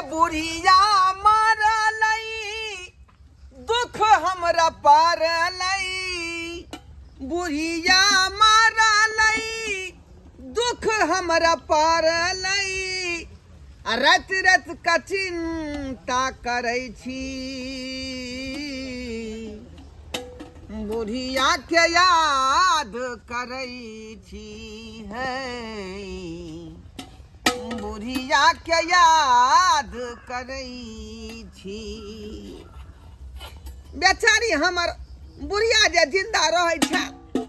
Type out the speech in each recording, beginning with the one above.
बुढ़िया मरलै, दुख हमरा पड़लै। बुढ़िया मरलै, दुख हमरा पड़लै, आ राति राति का चिन्ता करै छी, बुढ़िया के याद करै छी है, बुढ़िया के याद करै छी। बेचारी हमर बुढ़िया जे जिंदा रहै छल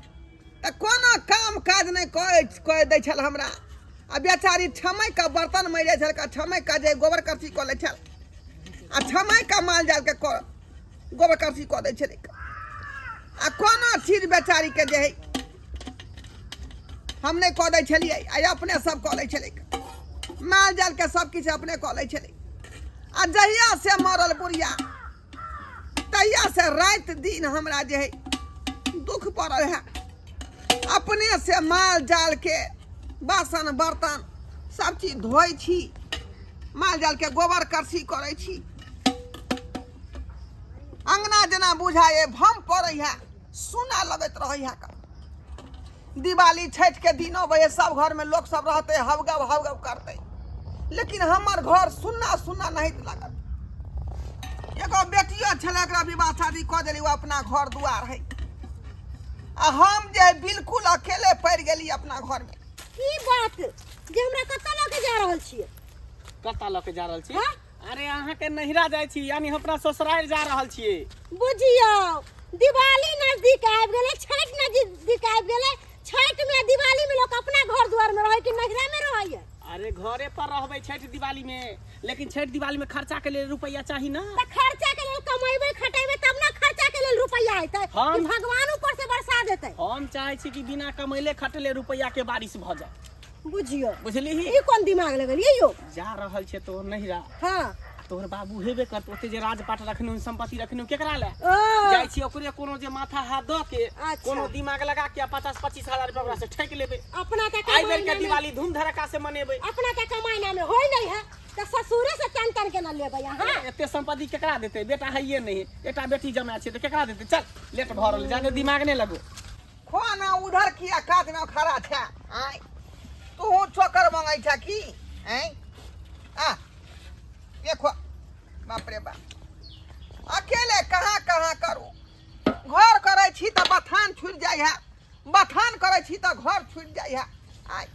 तऽ कोनो काम काज नहि कऽ कऽ दै छल हमरा, आ बेचारी छमैके बर्तन मारि जाइ छल, छमैके जे गोबर करसी कऽ लै छल, आ छमैके माल जालके कऽ गोबर करसी कऽ दै छलै, आ कोनो चीज बेचारीके जे हइ हम नहि कऽ दै छलियै, आ अपने सब कऽ लै छलै, माल जालके सब किछु अपने कऽ लै छलै। आ जहिया से मरल बुढ़िया तहिया से राति दिन हमरा जे है दुख पड़ल है। अपने से माल जाल के बासन बर्तन सब चीज धोइ छी, माल जाल के गोबर करसी करै छी, अंगना जेना बुझाए भम पड़ै है, सुना लगैत रहै है। दिवाली छठि के दिन अबै है, सब घर में लोक सब रहते, हवगव हवगव करते, लेकिन हमर घर सुन्ना सुन्ना नहीं लागत। एगो बेटियो छलै, एकरा विवाह शादी कऽ देली, ओ अपना घर दुआर है, आ हम जे बिल्कुल अकेले पड़ि गेली अपना घर में। की बात जे हमरा कतऽ लऽ के जा रहल छियै? कतऽ लऽ के जा रहल छी? हाँ? अरे अहाँके नैहरा जाइ छी, यानी हम अपना ससुरारि जा रहल छियै। बुझियौ दिवाली नजदीक आबि गेलै, छठि नजदीक आबि गेलै। छठि में दिवाली में लोक अपना घर दुआर में रहै कि नैहरा में रहैया? अरे घरे पर रहबै छठि दिवाली में, लेकिन छठि दिवाली में खर्चा के लेल रुपैया चाही ना। त खर्चा के लेल कमेबै खटेबै तब ना खर्चा के लेल रुपैया एतै, कि भगवान ऊपर से बरसा देतै? हम चाहै छी कि बिना कमैले खटले रुपैया के बारिश भऽ जाय। बुझियो। बुझलिही? ई कोन दिमाग लगलियै यौ? जा रहल छै तोहर नैहरा। हाँ। आ तोहर बाबू हेबे करत, ओते जे राजपाट रखने संपत्ति रखने केकरा ले? ओ। जाइ छी ओकरे कोनो जे माथा हाथ दऽ के अच्छा। कोनो दिमाग लगा के 50-25 हजार रुपया ओकरा से ठकि लेबै। अपना तऽ आइ बेर के कमाइ दिवाली धूम धड़का से मनेबै। अपना तऽ कमाइ नामे होय नहीं है तऽ ससुरे से तन तन के न लेबै अहाँ। एते संपत्ति केकरा देतै? बेटा हइये नहीं, एकटा बेटी जमा छै तऽ केकरा देतै? चल लेट भऽ रहल, जादे दिमाग नहि लगो। खाना उधर किया कात में खड़ा छे? आय तू चोकर मंगै छे की? आय आ देखो, बाप रे बाप, अकेले कहाँ कहाँ करू? घर करै छी तऽ बथान छुटि जाइ है, बथान करै छी तऽ घर छुटि जाइ है। आय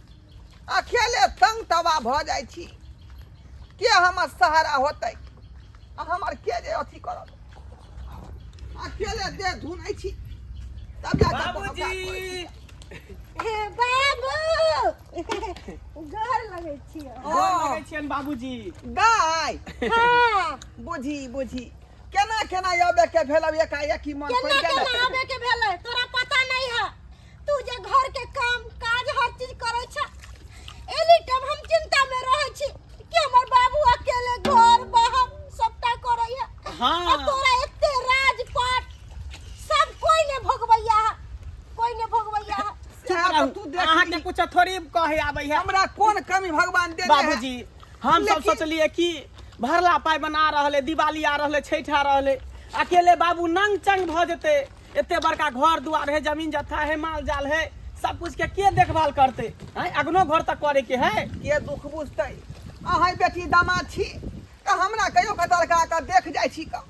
अकेले तंग तबाह भऽ जाइ छी। के हमर सहारा होतै आ हमर के जे अथी करत? अकेले देह धुनै छी तब जा कऽ कोनो काज करै छी। बाबूजी। हे बाबू, गोर लगै छियौ। गोर लगै छियनि बाबूजी। दाय। हाँ। बुझी बुझी केना केना आबे के भेल, अब एकाएकी मन केना पड़ि गेल। केना आबे के भेलै तोरा पता नहीं है? तू जे घर के काम काज हर चीज करै छ, एनी टाइम हम चिंता में रहै छी कि हमर बाबू अकेले घर बाहर सबटा करै है। हाँ। आ तोरा एते राजपाट सब कोई ने भोगबैया है, कोई ने भोगबैया है। चुप सएह तऽ रहू। तू देख अहाँके ली। कुछ थोड़ी कहे आबै है। हमरा कोन कमी भगवान देने है? बाबूजी, हम सब लेकिन- सोचलिए कि भरला पाइ बना रहल है, दिवाली आ रहल है, छठि आ रहल है, अकेले बाबू नंग चंग भऽ जेतै। एते बड़का घर दुआर है, जमीन जत्था है, माल जाल है, सब कुछ के के देखभाल करते? आँय, अगनो घर तक करे के है। के दुख बुझतै? अहाँ बेटी दामाद छी तऽ हमरा कहियो के तड़का के देख जाइ छी कऽ,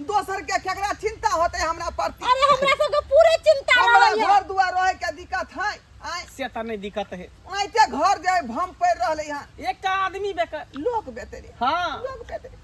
दोसर के केकरा चिंता होतै हमरा प्रति? अरे हमरा सबके पूरे चिंता हमरा रहैया। घर दुआर रहे के दिक्कत है? आँय? से तऽ नहि दिक्कत है। ओनाहिते घर जे भम पड़ि रहलै हन। एकटा आदमी बेकर लोक बेतरे। हाँ। लोक बेतरे,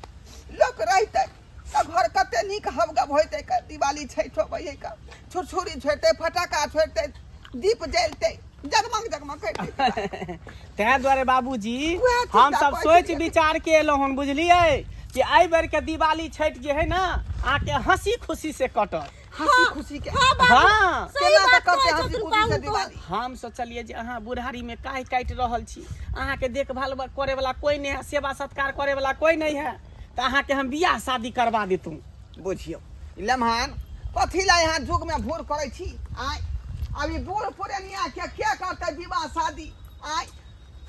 लोक रहितै तऽ घर कते नीक हवगव होइतै। क दिवाली छठि होबै क छुरछुरी छोड़तै, फटाका छोड़तै, दीप जलतै, जगमग जगमग करतै। ताहि दुआरे बाबूजी उएह चिंता हम सब करै सोचि छलियै। विचार के एलहुँ हन, बुझलियै कि एहि बेर के दिवाली छठि जे है ना अहाँके हंसी खुशी से कटत। हंसी खुशी के? हाँ बाबू, हाँ। सही केना बात कऽ करतै कहै हंसी छथुन खुशी से बाबू तोहर। दिवाली? हम सोचलियै जे अहाँ बुढ़ारी में काहि काटि रहल छी, अहाँके देखभाल करे वाला कोई नहीं है, सेवा सत्कार करे वाला कोई नहीं है, तऽ अहाँके हम बियाह शादी करवा देतहुँ। बुझियौ लम्हान, कथी ला यहाँ जुग में भूर करै छी? आय अभी बूढ़ पुरनिया के के करतै विवाह शादी? आय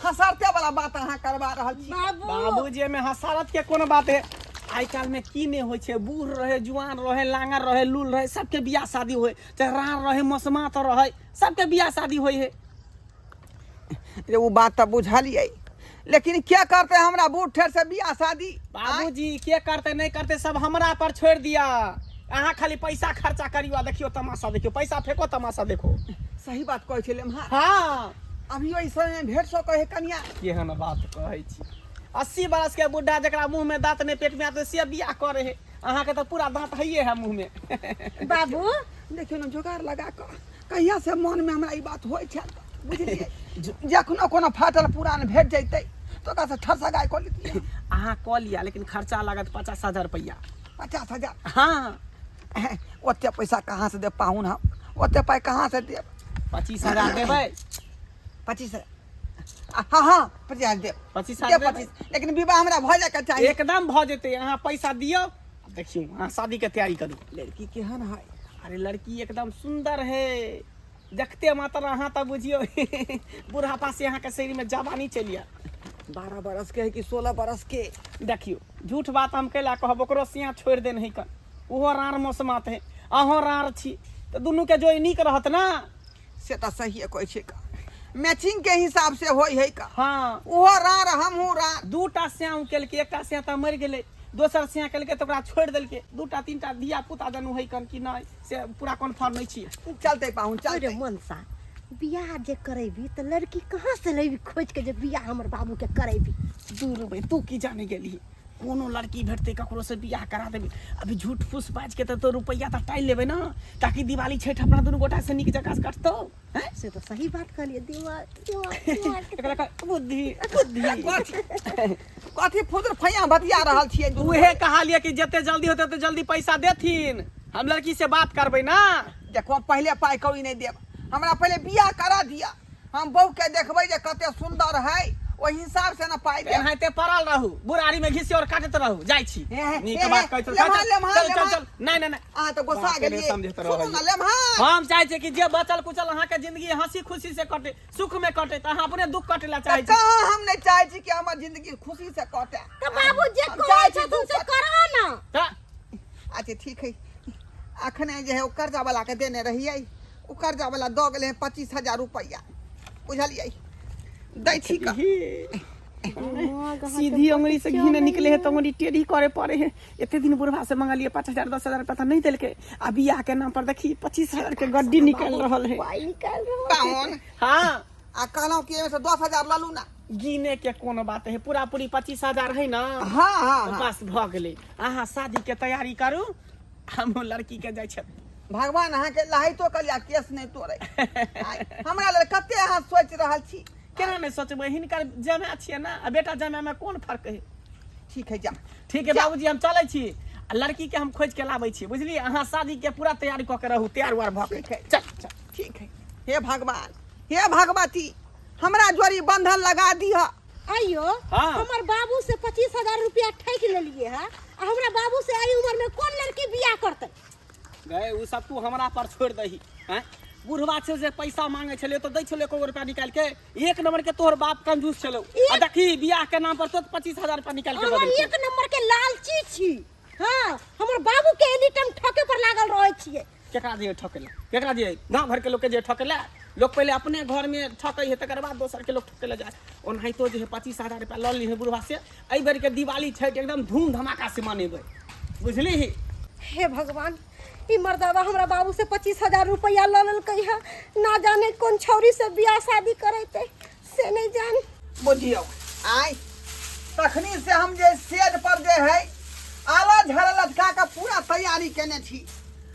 हसरते वाला बात अहाँ करवा रहल छी। बाबू, बाबूजी, एहिमे हसारत के कोनो बात है? आइ काल्हि में की नहीं होइ छै, बूढ़ रहे, जुआन रहे, लांगर रहे, लूल रहे, सबके बियाह शादी होय, चाहे राड़ रहे, मसमात रहे, सबके बियाह शादी होय है। रे ओ बात तऽ बुझलियै, लेकिन के करते हमरा बूढ़ ठेर से बियाह शादी? बाबूजी, के करते नहीं करते सब हमरा पर छोड़ दिया। अहाँ खाली पैसा खर्चा करियो आ देखियो तमाशा देखियो, पैसा फेंको तमाशा देखो। सही बात कहै छै लेम्हा। हाँ, अभी ओहि समय में भेट सकै है कनिया? केहन बात कहै छी, 80 बरस के बुढ़ा जकरा मुंह में दांत नहीं पेट में आते से बियाह करे है। अहाँ के तो पूरा दांत हइये है मुंह में। बाबू, देखियौ ने जोगाड़ लगा कऽ कहिया से मन में हमरा ई बात होइ छल, बुझलियै? जखनो कोनो फाटल पुरान भेट जैतै तऽ ओकरा से ठरसगाइ कऽ लेतियै। अहाँ कऽ लिअ, लेकिन खर्चा लागत 50,000 रुपैआ। 50,000? हाँ। ओते पैसा कहाँ से देब पाहुन? हम ओते पाइ कहाँ से देब? 25,000 देबै। 25? हाँ हाँ, 25,000 देब। 25,000 देब। देबै। 25, लेकिन विवाह हमरा भऽ जायके चाही। एकदम भऽ जेतै। अहाँ पैसा दियौ, देखियौ अहाँ शादी के तैयारी करू। लड़की केहन है? अरे लड़की एकदम सुंदर है, देखते मात्र अहाँ तऽ बुझियौ बुढ़ापा से अहाँके शरीर में जवानी चलि आयत। 12 बरस के है कि 16 बरस के? देखियौ, झूठ बात हम कैला कहब? ओकरो सियाँ छोड़ि देने है कन, ओहो राँड़ मौसमात है, अहों राँड़ छी, तऽ दुनूके जोड़ी नीक रहत ना। से तऽ सहिए कहै छै का, मैचिंग के हिसाब से होइ है का। हाँ। ओहो राँड़, हमहूँ राँड़। दूटा स्याह केलकै, एकटा स्याह तऽ मरि गेलै, दोसर स्याह केलकै तऽ ओकरा छोड़ि देलकै। दूटा तीनटा धिया पुता जनू है कन कि नहि से पूरा कन्फर्म नहि छियै। चलतै पाहुन, अरे चलतै। मनसा, बियाह जे करेबी तऽ लड़की कहाँ से लेबी खोज के जे बियाह हमर बाबू के करेबी? दूर रे, तू की जाने गेली? कोनो लड़की भेटतै, ककरो से बियाह करा देबै। अभी झूठ फूस बाजि के तऽ तो रुपैआ तऽ टालि लेबै ने, ताकि दिवाली छठि अपना दुनू गोटा से नीक जकाँ से कटतौ हैं? से तऽ सही बात कहलियै, दिमाग दिमाग दिमाग के। एकरा कह बुद्धि बुद्धि। कथी कथी फुदर फैया बतिया रहल छियै दुनू? उहे कहलियै कि जते जल्दी होतै ओते जल्दी पैसा देथिन, हम लड़की से बात करबै ना। देखो, हम पहिले पाइ कौड़ी नहि देब, हमरा पहिले बियाह करा दिअ। हम बहू के देखबै जे कते सुंदर है, ओहि हिसाब से ना पाइ देब। एनाहिते पड़ल रहू, बुढ़ारी में घिसी और काटैत रहू। जाइ छी। हे, हे, नीक हे, बात कहै छौ। लेम्हा, चल, लेम्हा, चल, चल, लेम्हा। चल। नहि नहि नहि, अहाँ तऽ गोसा बाते नहि गेलियै। समझैत सुनू रहैए। ने लेम्हा। हम चाहै छियै कि जे बचल कुचल अहाँके जिंदगी हंसी खुशी से कटे, सुख में कटे, तऽ अहाँ अपने दुख कटे ला तऽ चाहै छी। कहाँ हम नहि चाहै छी कि हमर जिंदगी खुशी से कटे। तऽ बाबू, जे हम कहै चाहै छी छथुन दुख से कटे। करऽ ना। तऽ अच्छा ठीक है, अखने जे है ओ कर्जा वाला के देने रहियै, ओ कर्जा वाला दऽ गेलै हँ 25,000 रुपैआ, बुझलियै? दै छी कऽ। सीधी अंगुरी से घी नहीं निकले है तो अंगुरी टेढ़ी करे पड़े है। एते दिन बुढ़वा से मंगलिए 5,000 10,000 रुपया तो नहीं देलके, आ बियाह के नाम पर देखी 25,000 के गड्डी निकल रहल है। पाइ निकालि रहल। पाहुन। हाँ। आ कहलहुँ कि एहिमे से 10,000 लऽ लू ना। गिने के कोनो बात है? पूरा पूरी 25,000 है ना? हाँ हाँ तो हाँ। बस भऽ गेलै, अहाँ शादी के तैयारी करू, हम लड़की के जाइ छथि। भगवान अहाँके लहाइतो कलिया केस नहि तोड़े। आइ हमरा लेल कते अहाँ सोचि रहल छी। केना नहि सोचबै? हिनकर जमाए छियै ने, आ बेटा जमाए में कोन फर्क है? ठीक है, जा। ठीक है बाबूजी, हम चलै छी आ लड़की के हम खोज के लाबै छी, बुझलियै? अहाँ शादी के पूरा तैयारी कऽ के रहू, तैयार उयार भऽ के। ठीक है। चल चल। ठीक है। हे भगवान, हे भगवती, हमरा जोड़ी बंधन लगा दिह। आइयो। हाँ। हमर बाबू से 25,000 रुपया ठकि लेलिए है, आ हमरा बाबू से एहि उम्र में कोन लड़की बियाह करतै? गए, उ सब तू हमरा पर छोड़ दही। हैं, बुढ़वा छै जे पैसा मांगे छलै तऽ दै छलै एको रुपया निकालि के? एक नंबर के तोहर बाप कंजूस छलौ। आ देखी, बियाह के नाम पर तो 25,000 रुपया निकालि के अहाँ दऽ देलकौ। एक नंबर के लालची छी। हाँ, हमर बाबू के एनी टाइम ठके पर लागल रहै छियै। केकरा दिए ठकेला? केकरा दिए? गाँव घर के लोग के जे ठकेला, लोग पहले अपने घर में ठकै है, तकर बाद दोसर के लोग ठके जाए। ओनाहितो जे है 25,000 रुपया लऽ ली है बुढ़वा से, एहि बेर के दिवाली छठि एकदम धूम धमाका से मनेबै, बुझली? हे भगवान, ई मर्दावा हमरा बाबू से 25,000 रुपया लऽ लेलकै है, ना जाने कोन छौरी से बियाह शादी करेतै से नहीं जान। बुझियौ, आइ तखनी से हम जे सेज पर जे है आला झाड़ा लटका के पूरा तैयारी केने छी,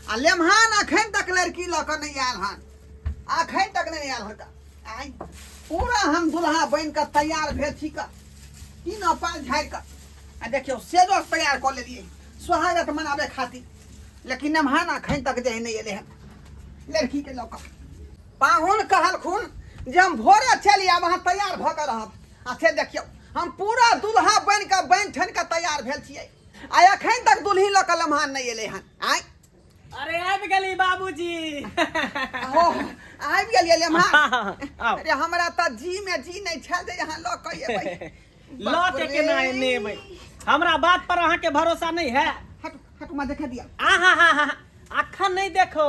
आ लेमहान अखन तक लड़की लऽ कऽ नहि आयल हन, अखन तक नहि आयल हन। आइ पूरा हम दुल्हा बनि कऽ तैयार भेल छी कऽ, तीन पाल झाड़ि कऽ, आ देखियौ सेजो तैयार कऽ लेलियै स्वागत मनाबै खातिर, लेकिन नेमहान अखन तक जे है नहि एलै हन लड़की के लऽ कऽ। पाहुन कहलखुन जे हम भोरे चलि आयब, अहाँ तैयार भऽ कऽ रहब, आ से देखियौ हम पूरा दुल्हा बनि कऽ बनि ठनि कऽ तैयार भेल छियै, आ एखन तक दुल्ही लऽ कऽ लम्हान नहि एलै हन। आँय। अरे आबि गेली बाबूजी। हो, आबि गेलियै लेम्हा। हाँ, हाँ, हाँ, आउ। अरे हमरा तऽ जी में जी नहि छल जे यहाँ लऽ कऽ एबै। लऽ के केना एने एबै? हमरा बात पर अहाँके भरोसा नहि है? हट हट,มาदेखा दिया। आहा हा हा, अखन नहीं देखो,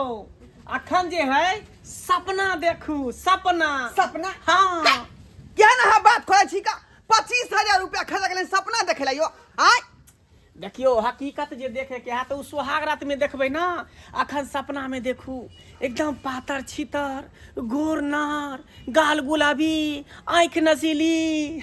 अखन जे है सपना देखू, सपना। सपना? हाँ। क्या ना अहाँ बात करै छी का? 25,000 रुपया खर्चा केलनि सपना देखे ला यो आय। देखियो, हकीकत जे देखे के है तो उ सुहाग रात में देखबै ना, अखन सपना में देखू। एकदम पातर छितर, गोर नार, गाल गुलाबी, आँखि नशीली।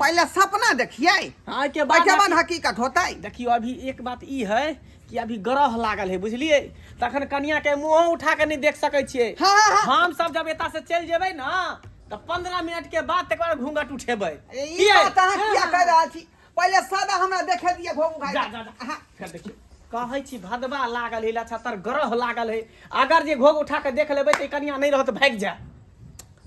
पहले सपना देखिए, हाँ, के बाद ओहिके बाद हकीकत होतै। देखियो, अभी एक बात ई है कि अभी ग्रह लागल है, बुझलिए? तखन कनिया के मुँह उठा के नहीं देख सकै छियै। हाँ, हाँ, हाँ। हम सब जब एतऽ से चलि जेबै ना तऽ 15 मिनट के बाद तकर बाद घूंघट उठेबै। अरे ई कियै? बात अहाँ किया कहि रहल छी? पहिले सादा हमरा देखे दिअ घोघ उघारि। जा जा जा। हाँ। फेर देखियौ, कहै छी भदवा लागल है, लछतर ग्रह लागल है। अगर जे घोघ उठा के देख लेबै तऽ ई कनिया नहि रहत, भागि जाय,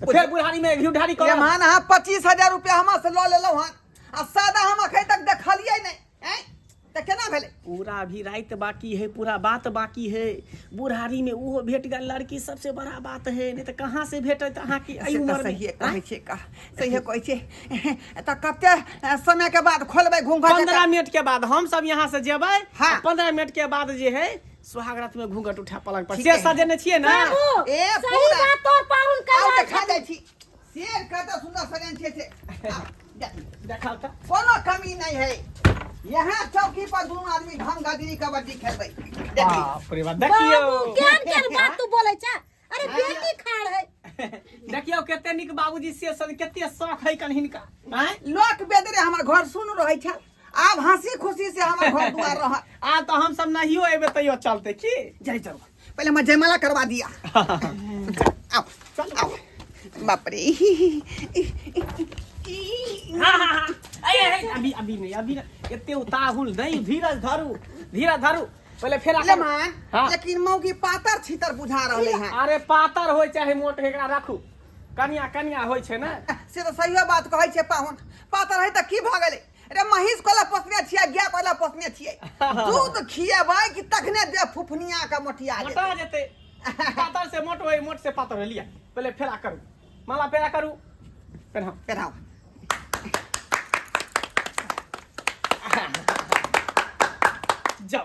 फेर बुढ़ारी में घी ढारी करत। मान अहाँ 25,000 रुपया हमरा से लऽ लेलहुँ हन आ सादा हम अखन तक देखलियै नहि, आँय? तऽ केना भेलै? पूरा अभी राति बाकी है, पूरा बात बाकी है। बुढ़ारी में ओहो भेट गेल लड़की, सबसे बड़ा बात है, नहीं तऽ कहाँ से भेटत अहाँके एहि से तऽ उम्र में? सहिए कहै छियै का, सहिए कहै छियै। तऽ कते समय के बाद खोलबै घूंघट? 15 मिनट के बाद हम सब यहाँ से जेबै। हाँ। 15 मिनट के बाद जे है सुहाग रात में घूंघट उठा पलंग पर ठीक से है। सजेने छियै ना? बाबू, ए, सही पूरा। बात तोर पाहुन कर आउ रहल देखा छथिन। जाइ छी शेर कतऽ सुन्दर सजन छै से। आउ, जा। देखाउ तऽ। कोनो कमी नहीं है, यहाँ चौकी पर दोनों आदमी घम गजरी कबड्डी खेलबै। देखी। बाप रे बाप, देखियौ। बाबू, केहन केहन बात तू बोलै छा? अरे बेटी खाड़ है। देखियौ कते नीक बाबूजी से सब, कते शौक है कन हिनका, आँय? लोक बेदरे हमर घर सुन रहै छल, आब हंसी खुशी से हमर घर दुआर रह। आ तऽ हम सब नहियो एबै तैयो चलते की? जय चलो, पहले हम जयमाला करवा दिया। आओ आओ, बाप रे। हाँ हाँ हाँ, अरे अरे, अभी अभी नहीं, अभी नहीं, एते उताहुल नहीं, धीरज धरू, धीरज धरू, पहले फेर ले मान। हाँ। लेकिन मौगी पातर छितर बुझा रहले हैं। अरे पातर होय चाहे मोट होय, एकरा राखू, कनिया कनिया होय छै ने। से तऽ सहिए बात कहै छै पाहुन, पातर है तऽ की भऽ गेलै? रे महींस कोला पोसने छियै, गाय कोला पोसने छियै? दूध खिएबै कि तखने दे फुफनिया के मोटिया जेतै। मोटा जेतै। पातर से मोट होय, मोट से पातर होय। लिया, पहले फेरा करू, माला फेरा करू, पेन्हाउ। पेन्हाउ। जाओ,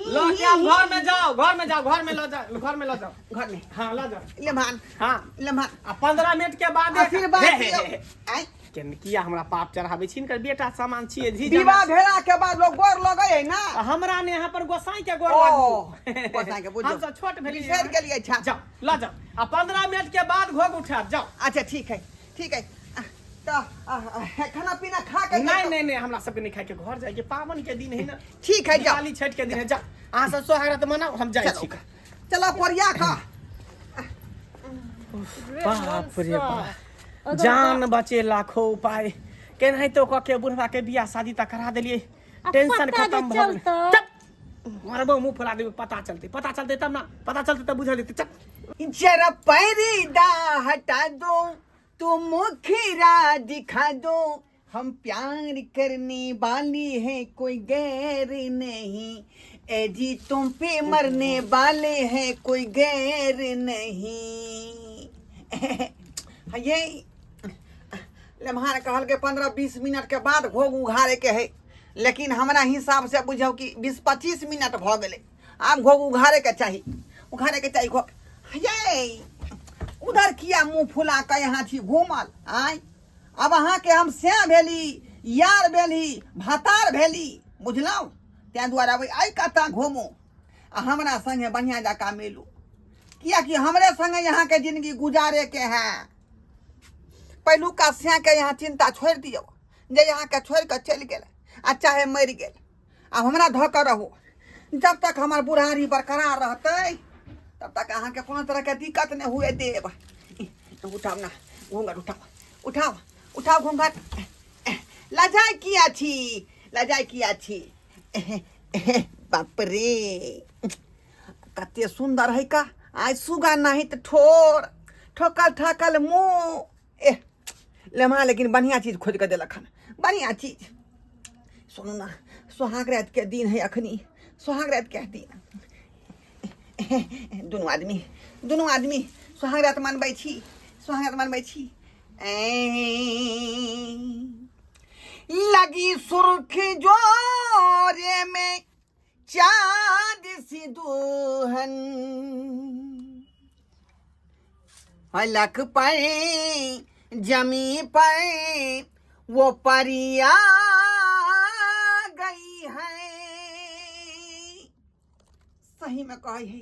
लऽ के आब घर में जाओ, घर में जाओ, घर में लऽ जाओ, घर में लऽ जाओ। घर में? हाँ, लऽ जाओ। ले मान। हाँ। ले मान। आ 15 मिनट के बाद आशीर्वाद हे, हे, दियौ। हे, हे। आँय? केन किया हमरा पाप चढ़ाबै छी? हिनकर बेटा सामान छियै जी। विवाह भेला के बाद लोग गोर लगै है ना? हमरा ने यहाँ पर गोसाई के गोर ओ, लागू। गोसाई के बुझो। हम सब छोट भेलियै। बिसरि गेलियै छा। जाओ, लऽ जाओ, आ 15 मिनट के बाद घोघ उठायब, जाओ। अच्छा ठीक है, ठीक है। तऽ खाना पीना खा के? नहीं नहीं नहीं, हमरा सबके नहीं खाए के, घर जाए के, पावन के दिन है ना। ठीक है, जाओ। दिवाली छठ के दिन है। जाओ, अहाँ सब सोहागरात मनाउ, हम जाइ चलो। छी। चलो कोरिया खा। बाप रे बाप, जान बचे लाखो उपाय। केनाहितो कऽ के बुढ़वा के बियाह शादी तऽ करा देलियै, आ टेंशन पता जे खत्म भऽ गेलै। चलतौ। चुप! मरबो, मुँह फुला देबै। पता चलतै, पता चलतै तब ना, पता चलतै तऽ बुझल जेतै। चुप। जरा पर्दा हटा दो तो मुखरा दिखा दो, हम प्यार करने वाले हैं कोई गैर नहीं, ए जी तुम पे मरने वाले हैं कोई गैर नहीं। ये लम्हार कहलकै 15-20 मिनट के बाद घोघ उघारे के है, लेकिन हमरा हिसाब से बुझौ कि 20-25 मिनट भऽ गेलै, आब घोघ उघारे के चाही, उघारे के चाही घोघ। ये उधर किया मुँह फुला के यहाँ छी घूमल? आँय, आब अहाँके हम सैं भेली, यार भेली, भातार भेली, बुझलहुँ? ताहि दुआरे आब आइ कतऽ घूमू आ हमरा संगे बढ़िआँ जकाँ मिलू, कियाकि हमरे संगे अहाँके जिंदगी गुजारे के है। पहिलुका सैं के यहाँ चिंता छोड़ि दियौ, जे अहाँके छोड़ि कऽ चलि गेल आ चाहे मरि गेल। आब हमरा धऽ कऽ रहू, जब तक हमर बुढ़ारी बरकरार रहतै तब तक अहाँके कोनो तरहके दिक्कत नहि हुए देब। उठाउ ना घूँघट, उठाउ, उठाउ, उठाउ घूँघट। लजाइ किया छी? लजाइ किया छी? बाप रे, कते सुन्दर है का आइ सुगा नहीं तऽ ठोर ठोकल ठाकल मुँह। एह लेमा, लेकिन बढ़िआँ चीज खोजि कऽ देलक हन, बढ़िआँ चीज। सुनू ना, सोहाग रातिके दिन है अखनी, सोहाग रातिके दिन। दुनू आदमी, दुनू आदमी सोहाग रात मनबै छी, सोहाग रात मनबै छी। लगी सुर्ख जोरे में चाँद सी दुहन, हलक पर जमी पर वो परिया गई है। सही में कहै है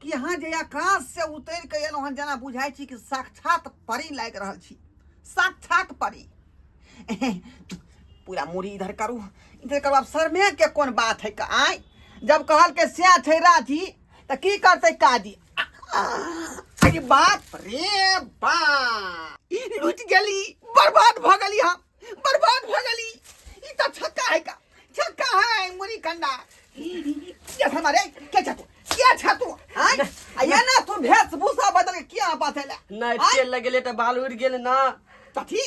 कि अहाँ जे आकाश से उतरि के एलहुँ हन, जेना बुझाइ छी कि साक्षात परी लागि रहल छी, साक्षात परी। पूरा मूड़ी इधर करू, इधर करू। आब शर्मे के कोन बात है? आय जब कहल के सैह छै राजी, तऽ की करतै काजी? अरे बाप रे बाप, लुटि गेली, बर्बाद भऽ गेली, हम बर्बाद भऽ गेली। ई तऽ छक्का है का, छक्का है मुरी कंडा। ये हमारे के छतु, के छतु आय आ ये ना तू वेशभूषा बदल के किया बात है ले? नहि, तेल लगेले तऽ बाल उड़ि गेल ना। कथी?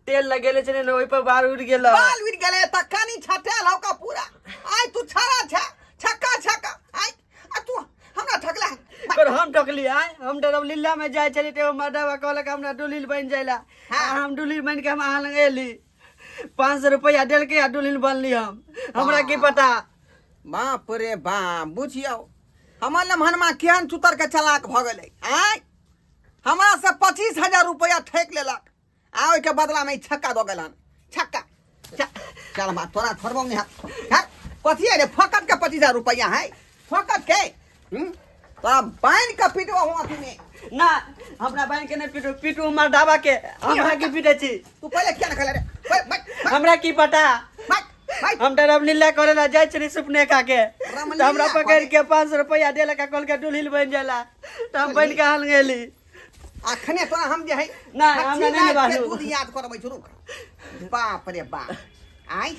तेल लगेले छलै ने, ओहि पर बाल उड़ि गेल। बाल उड़ि गेलै तऽ कनी छटेल हौ का पूरा। आय तू छड़ा छ, छक्का छक्का। आय आ तू हमरा ठकला है। पर हम ठकली? आय हम तऽ रमलीला में जाइ छलियै तऽ एगो मर्दबा कहलक हमरा दुल्हिन बनि जाइला। हाँ। आ हम दुल्हिन बनि के हम अहाँ लग एली, 500 रुपैआ देलकै आ दुल्हिन बनली हम। हमरा की पता। बाप रे बाप, बुझियौ हमर लम्हनमा केहन चुतर के चलाक भऽ गेलै। आय हमरा से 25,000 रुपैआ ठकि लेलक आ ओहिके बदला में ई छक्का दऽ गेल हन, छक्का। चल बा, तोरा छोड़बौ नहीं हम। हट, कथी है रे फकत के 25,000 रुपैआ है फकत के? तोरा बान्हि के पिटबौ हूँ अथी में। ना, हमरा बहन के नहीं पीटू, पीटू मर्दाबा के। हम अहाँ के पीटे छी? तू पहिले किया ने खेले रे? बैठ, बैठ, बैठ, हमरा की पता। बैठ, बैठ। हम तऽ रमलीला करे ला जाइ छली सुपने खा के, तऽ रमलीला हमरा पकड़ करे? के 500 रुपैआ देलक आ कहलकै दुल्हिन बनि जाला, तऽ हम बनि के हाल गेली। अखने तोरा हम जे है ना, हमरा नहि छछी बाजू। के दूध याद करबै छी, रुक। बाप रे बाप, आइ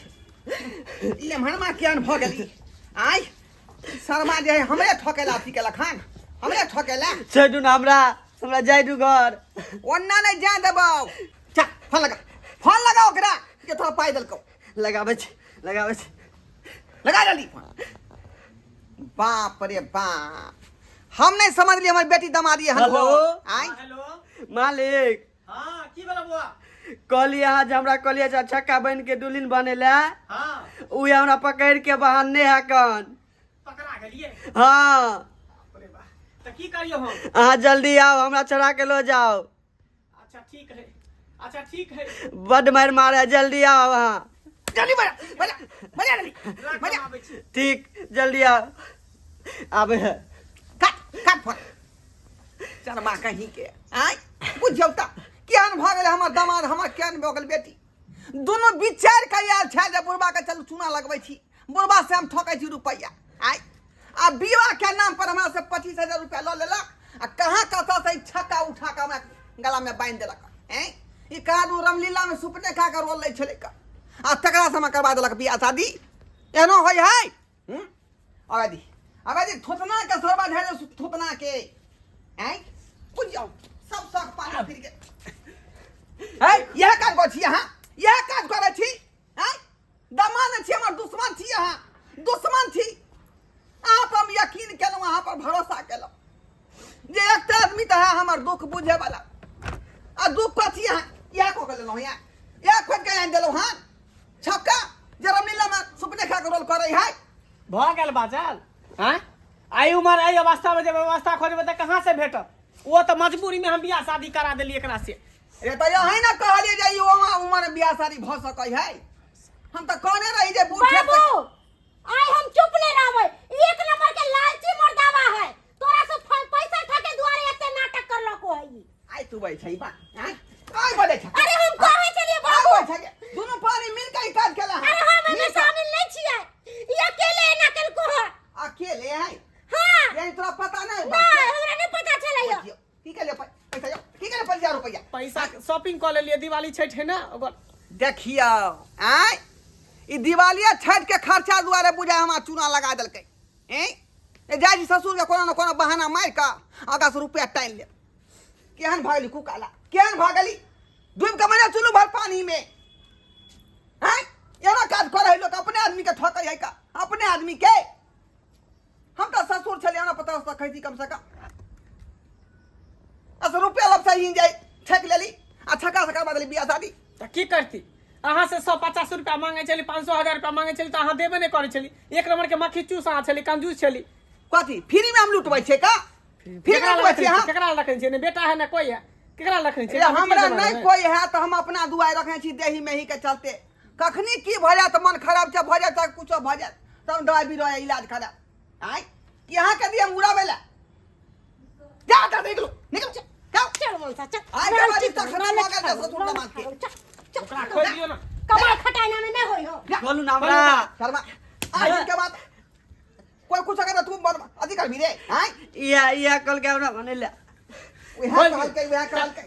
लेमहरमा केहन भऽ गेली। आइ शर्मा जे है हमरे ठकेला, अथी केलक हन, हमरे ठकेला। छोड़ू ने हमरा, हमरा जाय दू घर। ओन्ना नहि जाय देबौ। चल फोन लगा, फोन लगा ओकरा जे तोरा पाइ देलकौ। लगाबै छी, लगाबै छी। लगा जल्दी फोन। बाप रे बाप, हम नहीं समझलिए हमर बेटी दमादी हन। हेलो। आय। हेलो। मालिक। हाँ, की भेल बौआ? कहलियै अहाँ जे हमरा कहलियै जे छक्का बनि के दुल्हिन बनेला। हाँ। ओ हमरा पकड़ के बहाने है कन। पकड़ा गेलियै? हाँ। बाप रे बाप, तऽ की करियौ हम? अहाँ जल्दी आउ, हमरा छोड़ा के लो जाओ। अच्छा ठीक है, अच्छा ठीक है। बड मारि मारे, जल्दी आउ अहाँ। जल्दी बजा, बजा, बजा जल्दी। राख, बजा। हम आबै छी। ठीक, जल्दी आउ। आबै है। काट, काट फोन। चरमा कहीं के। आय बुझियौ तऽ केहन भऽ गेलै हमर दमाद, हमर केहन भऽ गेल बेटी। दुनू विचार के आयल छै जे बुढ़बा के चलू चूना लगबै छी, बुढ़बा से हम ठकै छी रुपैआ। आय आ विवाह के नाम पर हमरा से 25,000 रुपया लऽ लेलक आ कहाँ कतऽ से ई छक्का उठा कऽ हमरा गला में बान्हि देलक। ऐं ई कहाँ रामलीला में सुपने खा कऽ रोल लै छलै का, आ तकरा से हमरा करवा देलक बियाह शादी। एहनो होइ है? अबे दी, अबे दी, थोतना के सरबा झाड़े, थोतना के। ऐं बुझियौ सब शौक पानी फिर गेल। ऐं इएह काज करै छी अहाँ, इएह काज करै छी? ऐं दमान छी, हमर दुश्मन छी अहाँ, दुश्मन छी अहाँ पर। हम यकीन केलहुँ, अहाँ पर भरोसा केलहुँ जे एकटा आदमी तऽ है हमर दुख बुझे वाला, आ दुख कथी अहाँ इएह कऽ के लेलहुँ, इएह इएह खोजि के आनि देलहुँ हन छक्का जे रामलीला में सुपने खा के रोल करै है। भऽ गेल बाजल। आँय एहि उमर एहि अवस्थामे जे व्यवस्था खोजबै तऽ कहाँ से भेटत? ओ तऽ मजबूरीमे हम बियाह शादी करा देलियै एकरा से। रे तऽ यही ने कहलियै जे ई उमर में बियाह शादी भऽ सकै है। हम तऽ कहने रही जे बूढ़ बाबू, आइ हम चुप नहीं रहबै। ई एक नंबर के लालची मर्दावा है। तोरा से पैसा ठके दुआरे एते नाटक करलको है ई। आइ तू बैठ छै बा, आइ आइ बोलै छै। अरे हम कहै छलियै आइ बाबू, बोलै छै, दुनू पानी मिल के ई काज केला। अरे हम एमे शामिल नहीं छियै, ई अकेले एना केलको है। अकेले है? हाँ। यानी तोरा पता नहीं? नहीं, हमरा नहीं पता छलै। की केले पैसा? की केले 25,000 रुपैआ? पैसा शॉपिंग कऽ लेलियै, दिवाली छठि है ना ओकर। देखियौ, आँय ई दिवालिया छठि के खर्चा दुआरे बुझाय हमरा चूना लगा देलकै। ऐं जाइ छी ससुर के कोनो ने कोनो बहाना मारि कऽ ओकरा से रुपया टानि लेब। केहन भऽ गेली कुकाला, केहन भऽ गेली, डूबि कऽ मरे चुलू भर पानी में। आँय एना काज करै है लोक? अपने आदमी के ठकै है का, अपने आदमी के। हम तऽ ससुर छलियै, हमरा पता सकै छी। देती कम से कम। आ रुपया लपसा ही जाय ठेक लेली आ छक्का से करवा देली बियाह शादी। तऽ की करती? अहाँ से 150 रुपया मांगे छली, 500 1000 रुपया मांगे छली, तऽ अहाँ देबे नहि करै छली। एक नंबर के मक्खी चूस अहाँ छली, कंजूस छली। कथी फ्री में हम लुटबै छै का? फ्री में केकरा लुटबै रखने छियै छी? हम? केकरा रखने छियै? ने बेटा है ने कोई है, केकरा रखने छियै? रे हमरा नहि कोई है तऽ हम अपना दुआरि रखने छी देही मेही के चलते। कखनी की भऽ जायत, मन खराब छै भऽ जायत, चाहे कुछो भऽ जायत, तब दवाइ बीरो इलाज करायब। आँय कि अहाँके दिअ उड़ाबै लए? जा जा, निकलू निकलू, जाओ। चल मनसा चल। आइ के बाद रिश्ता खत्म भऽ गेल छै ससुर दामाद के। चल चल। ओकरा खोलि दियौ ने। कमाई खटाइना में नहीं होई हो। बोलू ना हमरा। शर्मा आज के बाद कोई कुछ अगर तू बन अथी करबी रे। आँय इहा इहा कल के हमरा भनेला। उएह कहलकै, उएह कहलकै।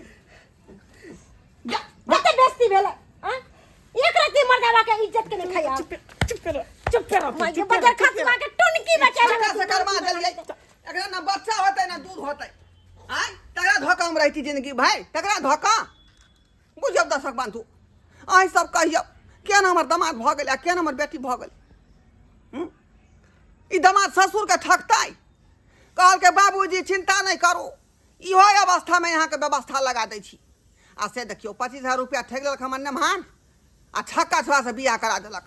जा। कते बेइज्जती भेलै आँ? एक रत्ती मर्दावा के इज्जत के नहीं खाया। चुप चुप रह, चुप रह। माय के बजर खसवा के टुनकी बचा। छक्का से करवा देलियै, एकरा ना बच्चा होतै ना दूध होतै। आँय तकरा धोखा में रहती जिंदगी भाई, तकरा धोखा बुझियौ। दर्शक बंधु, अहीं सब कहियौ केहन हमर दामाद भऽ गेल आ केहन हमर बेटी भऽ गेल। हूँ? ई दामाद ससुरके ठकतै? कहलकै बाबूजी चिंता नहि करू, इहो अवस्थामे अहाँके व्यवस्था लगा दै छी। आ से देखियौ, 25,000 रुपया ठकि लेलक हमर नेमहान आ छक्का छोड़ा से बियाह करा देलक।